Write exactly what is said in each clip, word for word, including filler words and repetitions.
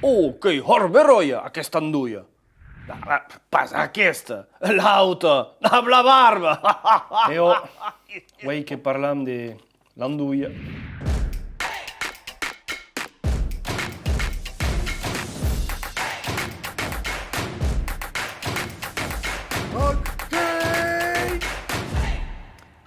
Oh, qu'ei hòrt beròia, aquesta andolha! Ah, pas aquesta, l'auta, dab la barba! E ò, uei que parlam de l'andolha.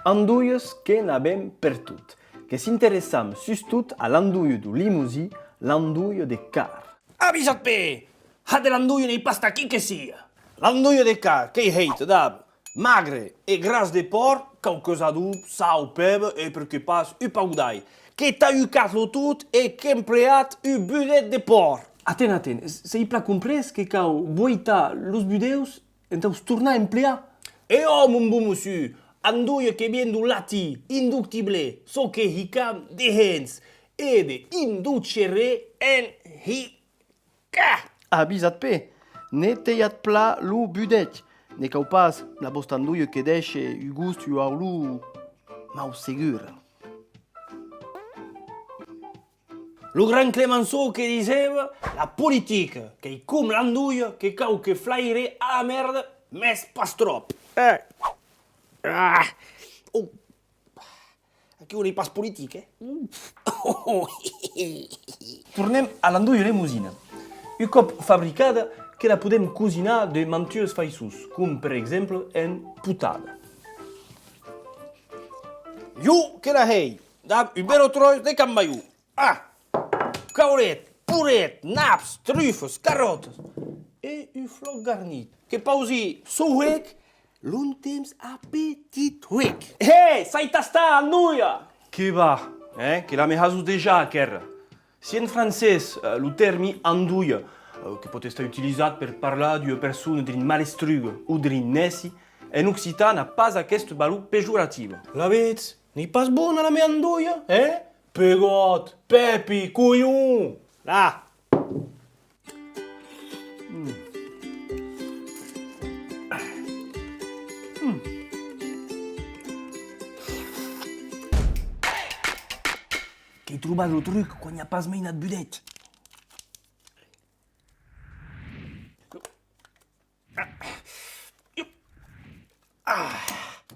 Andolhas que n'avem pertot, que s'interessam sustot a l'andolha deu Lemosin, l'andolha de carn. Avisatz-pe! Ath de l'andolha n'ei pas tà qui que sia. L'andolha de carn qu'ei hèita dab magre e gras de pòrc, quauques adobs, sau, pèba e, perqué pas, un pauc d'alh. Que talhucatz lo tot e qu'empleatz un budet de pòrc. Aten, aten, s'ei plan comprés que cau voitar los budèus entà'us tornar emplear? E ò, mon bon mossur, andolha que vien deu latin inductible, çò que hicam dehens, e de inducere en hicar. Avisatz-pe, neteatz plan lo budet, ne cau pas la vòsta andolha que dèishe un gost, ua olor mau segura. Lo gran Clemenceau que disèva: la politica, qu'ei com l'andolha, que cau que flaire a la mèrda, mès pas tròp. Eh. Ah. Oh. Aquiu n'ei pas politic, eh? Tornem a l'andolha lemosina. Un còp fabricada, que la podem cosinar de mantuas faiçons, com per exemple en potada. Jo que la hèi dab un bèl tròç de cambalhon. Ah! Caulet, poret, naps, trufas, carròtas e un flòc garnit. Que pausi suu huec, longtemps a petit huec. Hè, sai tastar, andolha! Que va, eh, que la me hasó dejà aquera. Si en francés, eh, lo tèrmi andolha, eh, que pòt estar utilizat per parlar d'ua persona drin malestruga o drin nèci, en occitan a pas aquesta valor pejorativa. Lavetz, n'ei pas bona la mea andolha, eh? Pegot, Pèpi, colhon! Ah! Mm. Mm. Qu'èi trobat lo truc quan i a pas mei nat budet.